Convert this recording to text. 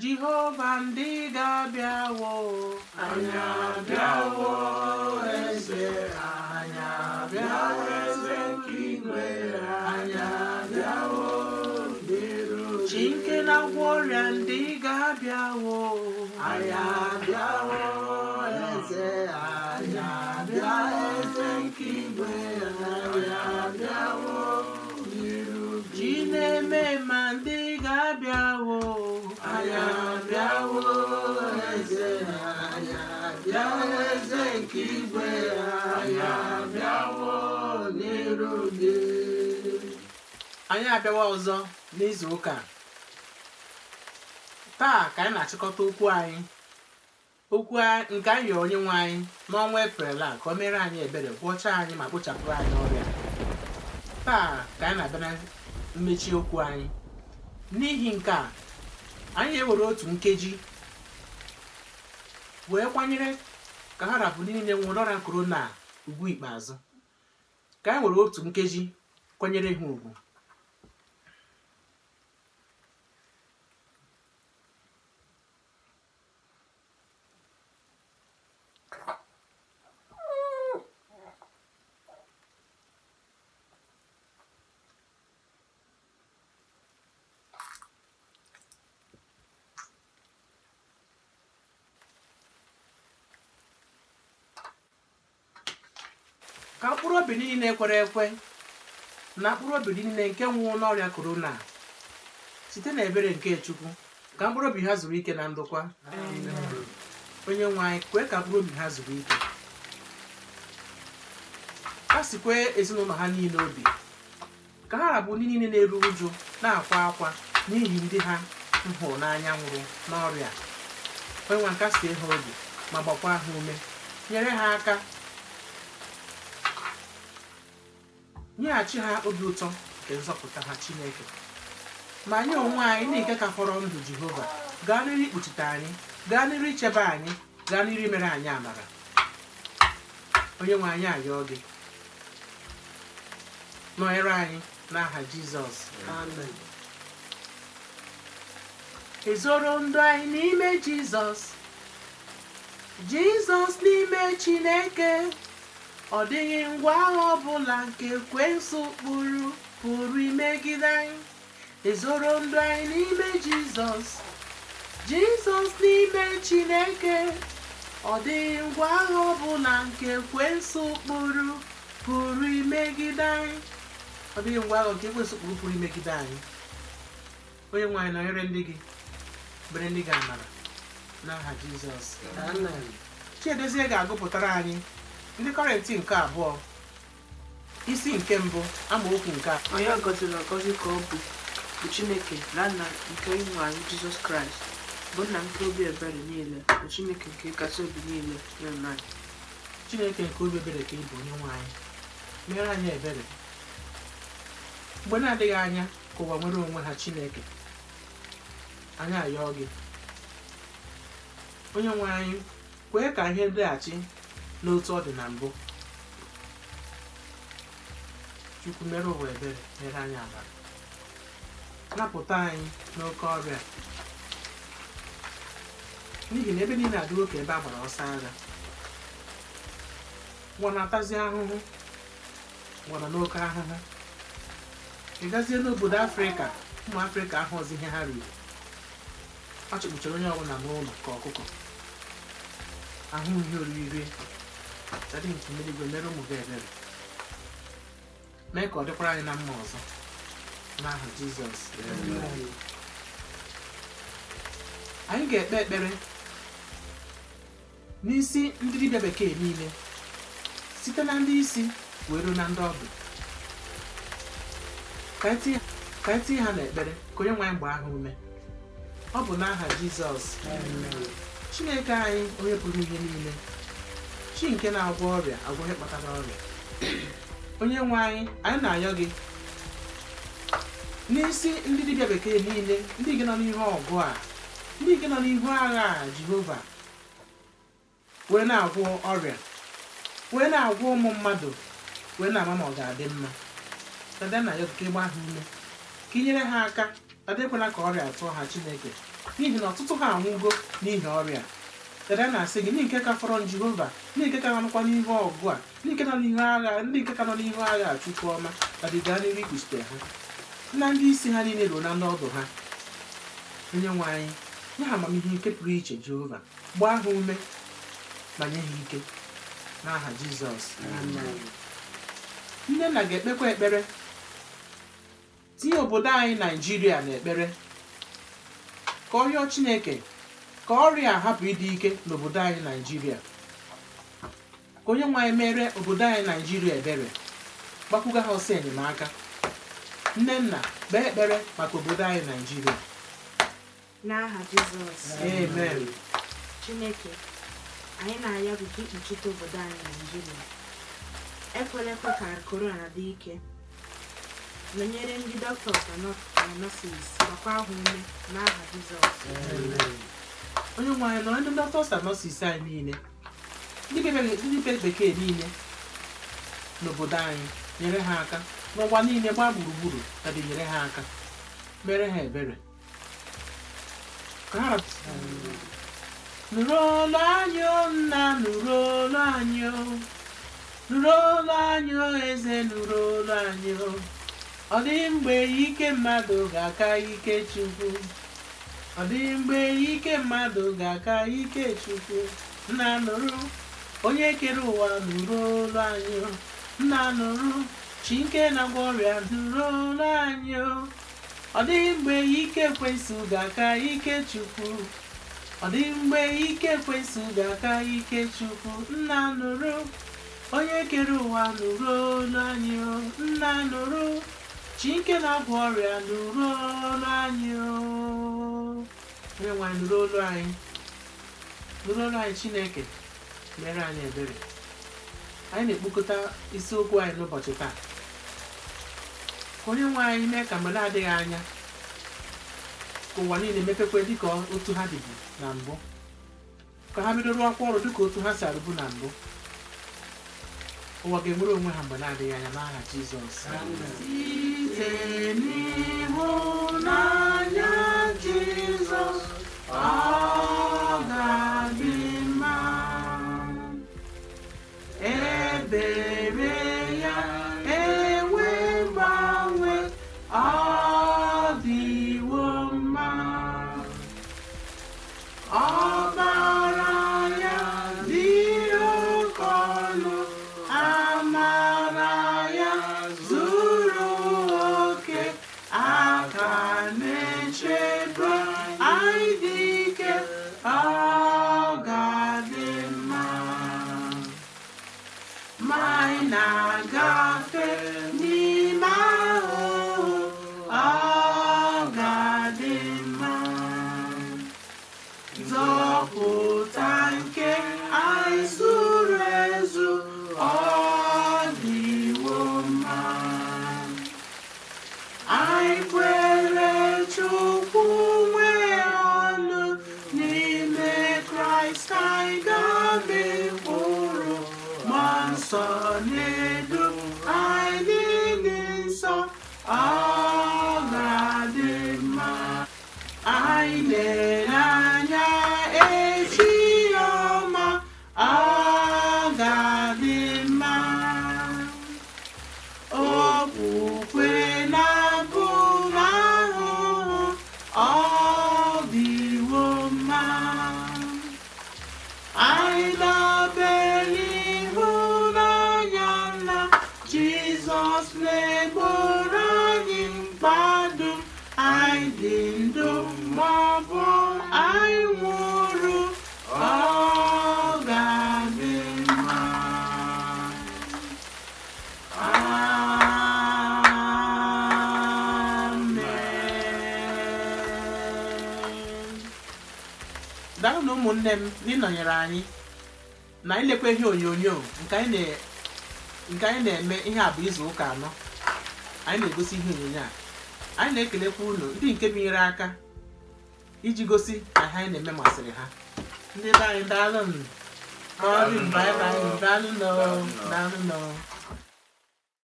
Jehova, ndị ga-abịawo. Anyị abịawo, eze. Anyị abịawo, eze nke igwe. Anyị abịawo n'iru. Chi nke na-agwọ ọrịa, ndị ga-abịawo. Anyị abịawo, eze. Anyị abịa, eze nke igwe. Anyị abịawo n'iru. Chi na-eme ma, ndị ga-abịawo. Anyị abịawo, eze. Anyị abịa, eze nke igwe. Anyị abịawo n'iru gị. Anyị abịawa ọzọ n'izu ụka a. Taa ka anyị na-achịkọta okwu anyị, okwu nke anyị yọrọ onye nwe anyị n'ọnwa Eprel a ka o mere anyị ebere, gwọchaa anyị ma kpochapụrụ anyị ọrịa. Taa ka anyị na-abịa na mmechi okwu anyị. N'ihi nke a, anyị ewere otu nkeji wee kwanyere ka ha rapụ niile nwụrụ ọrịa korona ugwu ikpeazụ. Ka anyị were otu nkeji kwanyere ha ugwu. Ka mkpụrụ obi niile kwere ekwe na mkpụrụ obi niile nke nwụrụ n'ọrịa korona, site na ebere nke Chukwu, ka mkpụrụ obi ha zuru ike na ndokwa. Onye nwe anyị, kwee ka mkpụrụ obi ha zuru ike, kasikwe ezinụlọ ha niile obi, ka ha rabụ ndị niile na-eru ụjụ, na-akwa akwa n'ihi ndị ha hụrụ n'anya nwụrụ n'ọrịa. Onye nwe, kasie ha obi ma gbakwa ha ume, nyere ha aka, nyeghachi ha obi ụtọ nke nzọpụta ha, Chineke. Ma anyị onwe anyị ndị nke ka fọrọ ndụ, Jehova, gaa n'iru ikpuchite anyị, gaa n'iru ichebe anyị, gaa n'iru imere anyị amara. Onye nwe anyị, ayọọ gị, nọnyere anyị n'aha Jizọs. Amen. Ezoro ndụ anyị n'ime Jizọs, Jizọs n'ime Chineke. Ọ dịghị ngwa agha ọbụla nke ekwensu kpụrụ pụrụ imegide anyị. Ezoro ndụ anyị n'ime Jizọs, Jizọs n'ime Chineke. Ọ dịghị ngwa agha ọbụla nke ekwensu kpụrụ pụrụ imegide anyị. Ọ dịghị ngwa agha nke ekwensu kpụrụ pụrụ imegide anyị. Onye nwe anyị, nọnyere ndị gị, bere ndị gị amara n'aha Jizọs. Amen. Chiedozie ga-agụpụtara anyị Ndị Kọrịntị nke abụọ, isi nke mbụ, amaokwu nke a. Onye a gọziri agọzi ka ọ bụ Chineke na nna nke Onyenwe anyị Jizọs Kraịst, bụ nna nke obi ebere niile na Chineke nke nkasi obi niile nye anyị. Chineke nke obi ebere ka ị bụ. Onye nwe anyị, mere anyị ebere. Mgbe na-adịghị anya ka ụwa nwere onwe ha. Chineke anyị, ayọọ gị, onye nwe anyị, kwee ka ihe dịghachi n'otu ọ dị na mbụ. Chukwu, mere ụwa ebere, mere anyị amara, napụta anyị n'oke ọrịa, n'ihi na ebe niile adịwo ka ebe a gbara ọsọ agha. Ụwa na-atazi ahụhụ, ụwa nọ n'oke ahụhụ. Ị gazie n'obodo Afrịka, ụmụ Afrịka ahụzi ihe ha riri. A chụkpuchara onye ọbụla n'ụlọ ka ọkụkọ ahụ ihe oriri rie. Daddy nke eluigwe, mere ụmụ gị ebere, mee ka ọ dịkwara anyị na mma ọzọ n'aha Jizọs. Anyị ga-ekpe ekpere n'isi ndị dibịa bekee niile, site na ndị isi wee ruo na ndị ọdụ. Ka anyị tinye ha n'ekpere ka onye nwe anyị gbaa ha ume. Ọ bụ n'aha Jizọs. Chineke anyị, onye pụrụ ihe niile, chi nke na-agwọ ọrịa, agwọ ihe kpatara ọrịa, onye nwe anyị, anyị na-ayọ gị n'isi ndị dibịa bekee niile, ndị gị nọ n'ihu ọgụ a, ndị gị nọ n'ihu agha a, Jehova, wee na-agwọ ọrịa, wee na-agwọ ụmụ mmadụ, wee na-ama ma ọ ga-adị mma. Dada, na ya ka ịgba ha ume, ka ị nyere ha aka. Dada, ekwela ka ọrịa tụọ ha. Chineke, N'ihi na ọtụtụ ha anwụgo n'ihi ọrịa. Dada na-asị gị, ndị nke ka fọrọ Jehova, ndị nke ka nọkwa n'ihu ọgụ a, ndị nke nọ n'ihu agha, ndị nke ka nọ n'ihu agha a, Chukwu ọma, Daddy, gaa n'ihu ikpuchite ha na ndị isi ha niile ruo na ndị ọdụ ha. Onye nwe anyị, nye ha amamihe nke pụrụ iche. Jehova, gbaa ha ume ma nye ha ike n'aha Jizọs. Amen. Nne nna ga-ekpekwa ekpere tinye obodo anyị Naijiria n'ekpere, ka ọ rịọ Chineke ka ọrịa a hapụ ịdị ike n'obodo anyị Naijiria, ka onye nwe anyị mere obodo anyị Naijiria ebere, gbakwuga ha ọsọ enyemaka. Nne nna, kpee ekpere maka obodo anyị Naijiria. N'aha Jizọs. Amen. Chineke anyị, na-arịọ gị ka ikpuchite obodo anyị Naijiria. Ekwela ekwe ka korona dị ike. Nọnyere ndị doctors na nurses, gbakwa ha ume n'aha Jizọs. Onye nwe anyị, nọrọ ndị doctors and nurses anyị niile, ndị dibịa bekee niile n'obodo anyị, nyere ha aka. N'ụwa niile gbaa gburugburu, ka dị nyere ha aka, mere ha ebere ka ha nụrụ olu anyị o. Nna, nụrụ olu anyị o. Nụrụ olu anyị o. Eze, nụrụ olu anyị o. Ọ dịghị mgbe ike mmadụ ga-aka ike Chukwu. Ọ dịghị mgbe ike mmadụ ga-aka ike Chukwu. Nna, nụrụ. Onye kere ụwa, nụrụ olu anyị o. Nna, nụrụ. Chi nke na-agwọ ọrịa, nụrụ olu anyị o. Ọ dịghị mgbe ike ekwensu ga-aka ike Chukwu. Ọ dịghị mgbe ike ekwensu ga-aka ike Chukwu. Nna, nụrụ. Onye kere ụwa, nụrụ olu anyị o. Nna, nụrụ. Chi nke na-agwọ ọrịa, nụrụ olu anyị o. Onye nwe anyị, nụrụ olu anyị, nụrụ olu anyị. Chineke, mere anyị ebere. Anyị na-ekpokọta isiokwu anyị n'ụbọchị taa, ka onye nwe anyị mee ka mgbe na-adịghị anya ka ụwa niile mepekwe dịka otu ha dịbu na mbụ, ka ha bido rụọkwa ọrụ dịka otu ha si arụbu na mbụ. Ụwa ga-enwere onwe ha mgbe na-adịghị anya n'aha Jizọs. Site n'ịhụnanya Jizọs, ọ ga-adị mma. Ebere ya enwe mgbanwe, ọ dịwo mma. Ọbara ya dị oke ọnụ, amara ya zuru oke, aka na-echebe anyị dị ike, ọ ga-adị mma. Ma anyị na-agafe n'ime ahụhụ, ọ ga-adị mma. Nzọpụta nke anyị zuru ezu, ọ dịwo mma. Anyị kwere Chukwu nwe ọnụ n'ime Kraịst, anyị ga-amị mkpụrụ. Mmụọ Nsọ na-edu anyị n'ịdị nsọ, ọ ga-adị mma. Anyị na-ele anya echi ọma, ọ ga-adị mma. Okwukwe na-abụ n'ahụhụ, ọ dịwo mma. Anyị dabere ịhụnanya nna Jizọs na-egboro anyị mkpa dum. Anyị dị ndụ maọbụ anyị nwụrụ, ọ ga-adị mma. Amen. Daalụ na ụmụnne m n'ịnọnyere anyị na ilekwa ihe onyonyo nke anyị na-eme. Ihe a bụ izu ụka 4 anyị na-egosi ihe onyonyo a. Anyị na-ekelekwa unu ndị nke binyere aka iji gosi na ihe anyị na-eme masịrị ha. Ndị be anyị, daalụ nụ. Ka ọ dị mgbe anyị. Daalụ nụ, daalụ nụ.